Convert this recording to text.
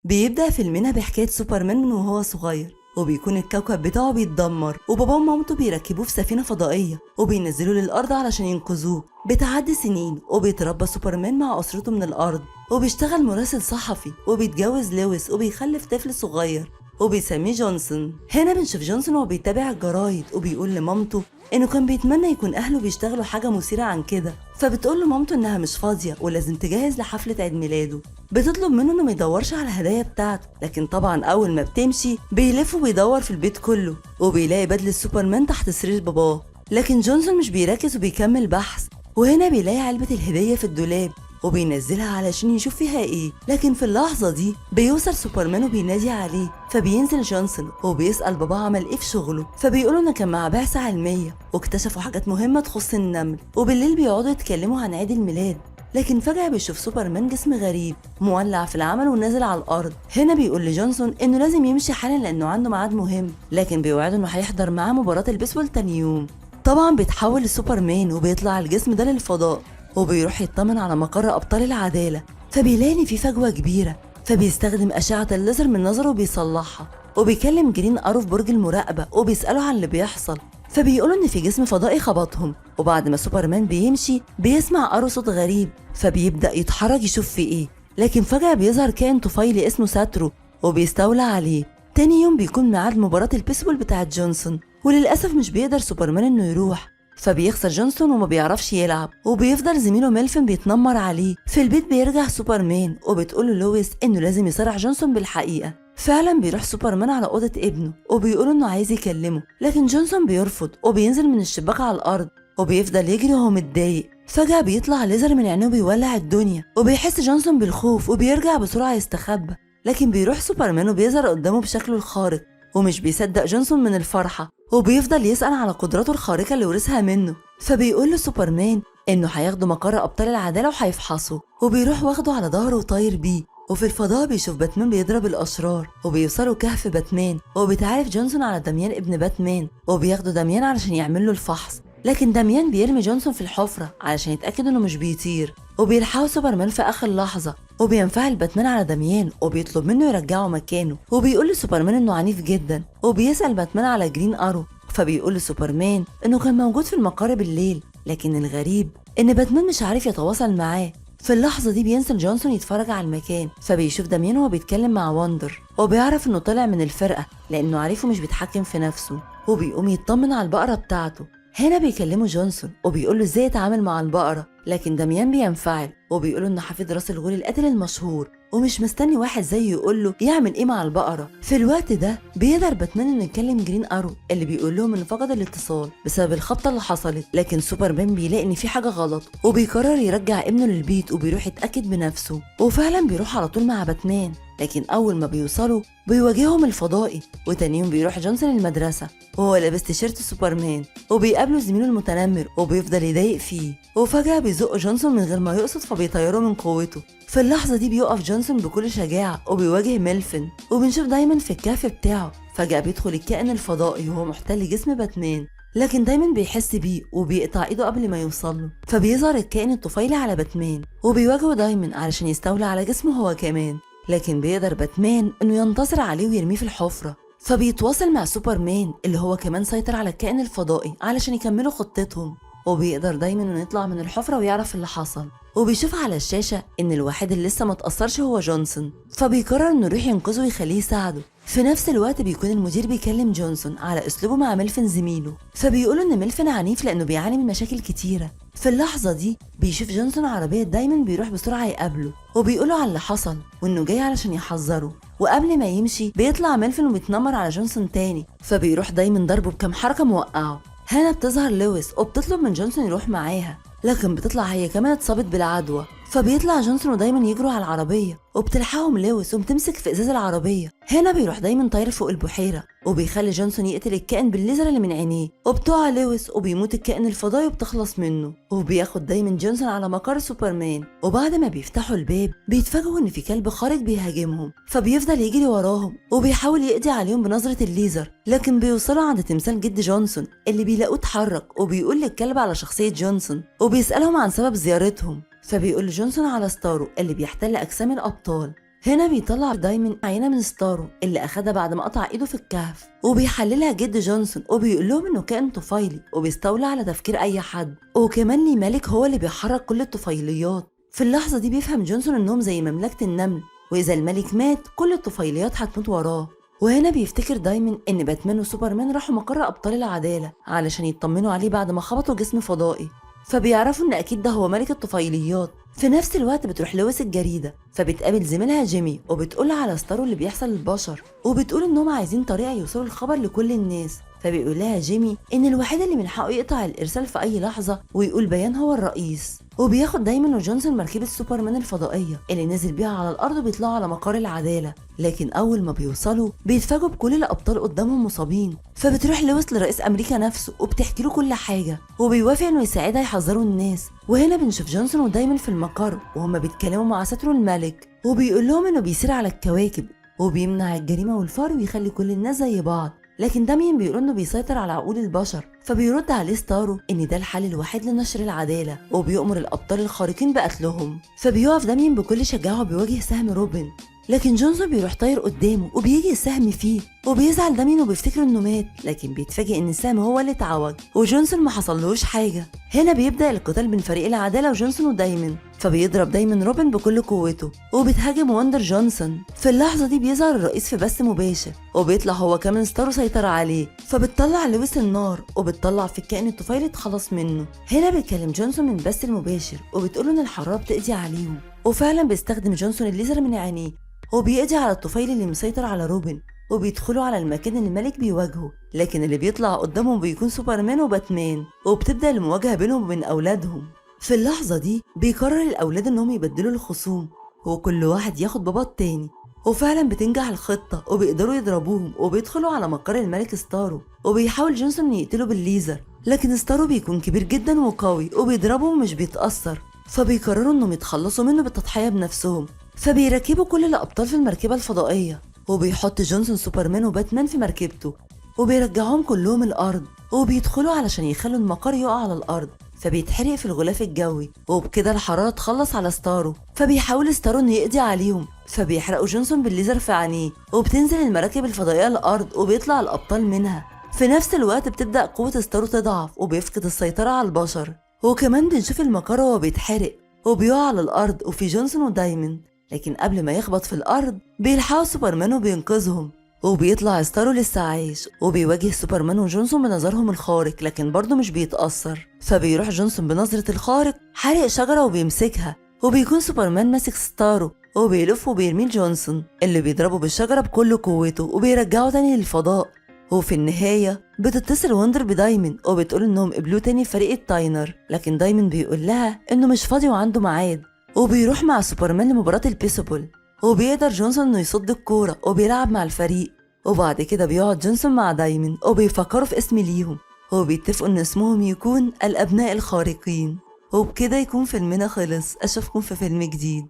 بيبدأ فيلمنا بحكاية سوبرمان من وهو صغير، وبيكون الكوكب بتاعه بيتدمر، وباباه ومامته بيركبوه في سفينة فضائية وبينزلوه للأرض علشان ينقذوه. بتعدي سنين وبيتربى سوبرمان مع أسرته من الأرض، وبيشتغل مراسل صحفي، وبيتجوز لويس، وبيخلف طفل صغير وبيسميه جونسون. هنا بنشوف جونسون وهو بيتابع الجرايد وبيقول لمامته انه كان بيتمنى يكون اهله بيشتغلوا حاجة مثيرة عن كده، فبتقول له مامته انها مش فاضية ولازم تجهز لحفله عيد ميلاده. بتطلب منه انه ما يدورش على الهدايا بتاعته، لكن طبعا اول ما بتمشي بيلف وبيدور في البيت كله وبيلاقي بدلة سوبرمان تحت سرير باباه، لكن جونسون مش بيركز وبيكمل بحث. وهنا بيلاقي علبة الهدية في الدولاب وبينزلها علشان يشوف فيها ايه، لكن في اللحظة دي بيوصل سوبرمان وبينادي عليه، فبينزل جونسون وبيسأل باباه عمل ايه في شغله، فبيقولوا انه كان مع بعثة علمية واكتشفوا حاجات مهمة تخص النمل. وبالليل بيقعدوا يتكلموا عن عيد الميلاد، لكن فجأة بيشوف سوبرمان جسم غريب مولع في العمل ونازل على الأرض. هنا بيقول لجونسون إنه لازم يمشي حالا لأنه عنده ميعاد مهم، لكن بيوعده إنه هيحضر معاه مباراة البيسبول تاني يوم. طبعا بيتحول لسوبرمان وبيطلع الجسم ده للفضاء، وبيروح يطمن على مقر أبطال العدالة، فبيلاقي إن في فجوة كبيرة، فبيستخدم أشعة الليزر من نظره وبيصلحها، وبيكلم جرين أرو في برج المراقبة وبيسأله عن اللي بيحصل، فبيقولوا إن في جسم فضائي خبطهم. وبعد ما سوبرمان بيمشي بيسمع أرو صوت غريب، فبيبدأ يتحرك يشوف في إيه، لكن فجأة بيظهر كائن طفيلي اسمه ساترو وبيستولى عليه. تاني يوم بيكون ميعاد مباراة البيسبول بتاعت جونسون، وللأسف مش بيقدر سوبرمان إنه يروح، فبيخسر جونسون وما بيعرفش يلعب، وبيفضل زميله ميلفن بيتنمر عليه. في البيت بيرجع سوبرمان وبتقول له لويس انه لازم يصارح جونسون بالحقيقة. فعلا بيروح سوبرمان على أوضة ابنه وبيقول انه عايز يكلمه، لكن جونسون بيرفض وبينزل من الشباك على الأرض وبيفضل يجري وهو متضايق. فجأة بيطلع ليزر من عينه بيولع الدنيا، وبيحس جونسون بالخوف وبيرجع بسرعة يستخبى، لكن بيروح سوبرمان وبيظهر قدامه بشكله الخارق، ومش بيصدق جونسون من الفرحة، وبيفضل يسأل على قدراته الخارقة اللي ورثها منه. فبيقول له سوبرمان إنه هياخده مقر أبطال العدالة وهيفحصه، وبيروح واخده على ظهره وطاير بيه. وفي الفضاء بيشوف باتمان بيضرب الأشرار، وبيوصلوا كهف باتمان، وبيتعرف جونسون على داميان ابن باتمان، وبياخده داميان علشان يعمل له الفحص، لكن داميان بيرمي جونسون في الحفرة علشان يتأكد إنه مش بيطير، وبيلحقه سوبرمان في آخر لحظة، وبينفعل باتمان على داميان وبيطلب منه يرجعه مكانه، وبيقول لسوبرمان إنه عنيف جدا، وبيسأل باتمان على جرين أرو، فبيقول لسوبرمان إنه كان موجود في المقر بالليل، لكن الغريب إن باتمان مش عارف يتواصل معاه. في اللحظة دي بينزل جونسون يتفرج على المكان، فبيشوف داميان وهو بيتكلم مع وندر، وبيعرف إنه طلع من الفرقة لأنه عارفه مش بيتحكم في نفسه، وبيقوم يطمن على البقرة بتاعته. هنا بيكلمه جونسون وبيقول له ازاي يتعامل مع البقرة، لكن داميان بينفعل وبيقول انه حفيد راس الغول القاتل المشهور ومش مستني واحد زيه يقول له يعمل ايه مع البقرة. في الوقت ده بيقدر باتمان انه يكلم جرين ارو اللي بيقول لهم انه فقد الاتصال بسبب الخبطة اللي حصلت، لكن سوبرمان بيلاقي ان في حاجة غلط وبيقرر يرجع ابنه للبيت وبيروح يتأكد بنفسه، وفعلا بيروح على طول مع باتمان، لكن اول ما بيوصلوا بيواجههم الفضائي. وتاني يوم بيروح جونسون المدرسة وهو لابس تيشيرت سوبرمان، وبيقابله زميله المتنمر وبيفضل يضايق فيه، وفجأة بيزق جونسون من غير ما يقصد فبيطيره من قوته. في اللحظة دي بيقف جونسون بكل شجاعة وبيواجه ميلفن، وبنشوف دايما في الكهف بتاعه. فجأة بيدخل الكائن الفضائي وهو محتل جسم باتمان، لكن دايما بيحس بيه وبيقطع ايده قبل ما يوصله، فبيظهر الكائن الطفيلي على باتمان وبيواجهه دايما علشان يستولى على جسمه هو كمان، لكن بيقدر باتمان انه ينتصر عليه ويرميه في الحفرة. فبيتواصل مع سوبرمان اللي هو كمان سيطر على الكائن الفضائي علشان يكملوا خطتهم، وبيقدر دايما انه يطلع من الحفرة ويعرف اللي حصل، وبيشوف على الشاشة ان الوحيد اللي لسه ما تأثرش هو جونسون، فبيقرر انه يروح ينقذه ويخليه يساعده. في نفس الوقت بيكون المدير بيكلم جونسون على اسلوبه مع ميلفن زميله، فبيقوله ان ميلفن عنيف لانه بيعاني من مشاكل كتيرة. في اللحظة دي بيشوف جونسون عربية دايما بيروح بسرعة يقابله وبيقوله على اللي حصل وانه جاي علشان يحذره. وقبل ما يمشي بيطلع ميلفن وبيتنمر على جونسون تاني، فبيروح دايما ضربه بكام حركة موقعه. هنا بتظهر لويس وبتطلب من جونسون يروح معاها، لكن بتطلع هي كمان اتصابت بالعدوى، فبيطلع جونسون ودايما يجروا على العربية وبتلحقهم لويس وبتمسك في ازاز العربية. هنا بيروح دايما طاير فوق البحيرة وبيخلي جونسون يقتل الكائن بالليزر اللي من عينيه، وبتقع لويس وبيموت الكائن الفضائي وبتخلص منه. وبياخد دايما جونسون على مقر سوبرمان، وبعد ما بيفتحوا الباب بيتفاجئوا ان في كلب خارق بيهاجمهم، فبيفضل يجري وراهم وبيحاول يقضي عليهم بنظرة الليزر، لكن بيوصلوا عند تمثال جد جونسون اللي بيلاقوه اتحرك وبيقول للكلب على شخصية جونسون وبيسألهم عن سبب زيارتهم، فبيقول جونسون على ستارو اللي بيحتل أجسام الأبطال. هنا بيطلع دايمن عينة من ستارو اللي أخدها بعد ما قطع إيده في الكهف، وبيحللها جد جونسون وبيقول لهم إنه كائن طفيلي وبيستولى على تفكير أي حد، وكمان ليه ملك هو اللي بيحرك كل الطفيليات. في اللحظة دي بيفهم جونسون إنهم زي مملكة النمل، وإذا الملك مات كل الطفيليات هتموت وراه. وهنا بيفتكر دايمن إن باتمان وسوبرمان راحوا مقر أبطال العدالة علشان يطمنوا عليه بعد ما خبطوا جسم فضائي، فبيعرفوا إن أكيد ده هو ملك الطفيليات. في نفس الوقت بتروح لويس الجريدة، فبتقابل زميلها جيمي وبتقول على ستارو اللي بيحصل للبشر، وبتقول إنهم عايزين طريقة يوصلوا الخبر لكل الناس. فبيقول لها جيمي إن الوحيد اللي من حقه يقطع الإرسال في أي لحظة ويقول بيان هو الرئيس. وبياخد دايمن وجونسون مركبة سوبرمان الفضائية اللي نزل بيها على الأرض وبيطلعوا على مقر العدالة، لكن أول ما بيوصلوا بيتفاجئوا بكل الأبطال قدامهم مصابين. فبتروح لويس لرئيس أمريكا نفسه وبتحكي له كل حاجة، وبيوافق إنه يساعدها يحذروا الناس. وهنا بنشوف جونسون ودايمن في المقر وهما بيتكلموا مع ستارو الملك، وبيقول لهم إنه بيسير على الكواكب وبيمنع الجريمة والفقر ويخلي كل الناس زي بعض. لكن داميان بيقول انه بيسيطر على عقول البشر، فبيرد عليه ستارو ان ده الحل الوحيد لنشر العدالة، وبيؤمر الابطال الخارقين بقتلهم. فبيقف داميان بكل شجاعة وبيواجه سهم روبن، لكن جونسون بيروح طاير قدامه وبيجي السهم فيه، وبيزعل داميان وبيفتكر انه مات، لكن بيتفاجئ ان السهم هو اللي اتعوج وجونسون ما حصلهوش حاجة. هنا بيبدا القتال بين فريق العدالة وجونسون ودايمن، فبيضرب دايمن روبن بكل قوته وبتهاجم وندر جونسون. في اللحظة دي بيظهر الرئيس في بث مباشر وبيطلع هو كمان ستارو سيطر عليه، فبتطلع لويس النار وبتطلع في الكائن الطفيلي اتخلص منه. هنا بيتكلم جونسون من بث المباشر وبتقوله ان الحرارة بتقضي عليهم، وفعلا بيستخدم جونسون الليزر من عينيه وبيقضي على الطفيل اللي مسيطر على روبن، وبيدخلوا على المكان اللي الملك بيواجهه، لكن اللي بيطلع قدامهم بيكون سوبرمان وباتمان، وبتبدأ المواجهة بينهم وبين أولادهم. في اللحظة دي بيقرر الأولاد إنهم يبدلوا الخصوم وكل واحد ياخد بابا التاني، وفعلا بتنجح الخطة وبيقدروا يضربوهم وبيدخلوا على مقر الملك ستارو، وبيحاول جونسون إنه يقتله بالليزر، لكن ستارو بيكون كبير جدا وقوي وبيضربه ومش بيتأثر، فبيقرروا إنهم يتخلصوا منه بالتضحية بنفسهم. فبيركبوا كل الأبطال في المركبة الفضائية، وبيحط جونسون سوبرمان وباتمان في مركبته وبيرجعوهم كلهم الأرض، وبيدخلوا علشان يخلوا المقر يقع على الأرض، فبيتحرق في الغلاف الجوي، وبكده الحرارة تخلص على ستارو. فبيحاول ستارو إنه يقضي عليهم، فبيحرقوا جونسون بالليزر في عينيه، وبتنزل المراكب الفضائية الأرض وبيطلع الأبطال منها. في نفس الوقت بتبدأ قوة ستارو تضعف وبيفقد السيطرة على البشر، وكمان بنشوف المقر وهو بيتحرق وبيقع على الأرض وفي جونسون ودايمن، لكن قبل ما يخبط في الأرض بيلحقوا سوبرمان وبينقذهم، وبيطلع ستارو لسه عايش وبيواجه سوبرمان وجونسون بنظرهم الخارق، لكن برضه مش بيتأثر. فبيروح جونسون بنظرة الخارق حارق شجرة وبيمسكها، وبيكون سوبرمان ماسك ستارو وبيلف وبيرميه لجونسون اللي بيضربه بالشجرة بكل قوته وبيرجعه تاني للفضاء. وفي النهاية بتتصل وندر بدايمن وبتقول انهم قبلوه تاني فريق التاينر، لكن دايمن بيقول لها انه مش فاضي وعنده ميعاد، وبيروح مع سوبرمان لمباراة البيسبول، وبيقدر جونسون انه يصد الكورة وبيلعب مع الفريق. وبعد كده بيقعد جونسون مع دايمن وبيفكروا في اسم ليهم، وبيتفقوا ان اسمهم يكون الأبناء الخارقين. وبكده يكون فيلمنا خلص، أشوفكم في فيلم جديد.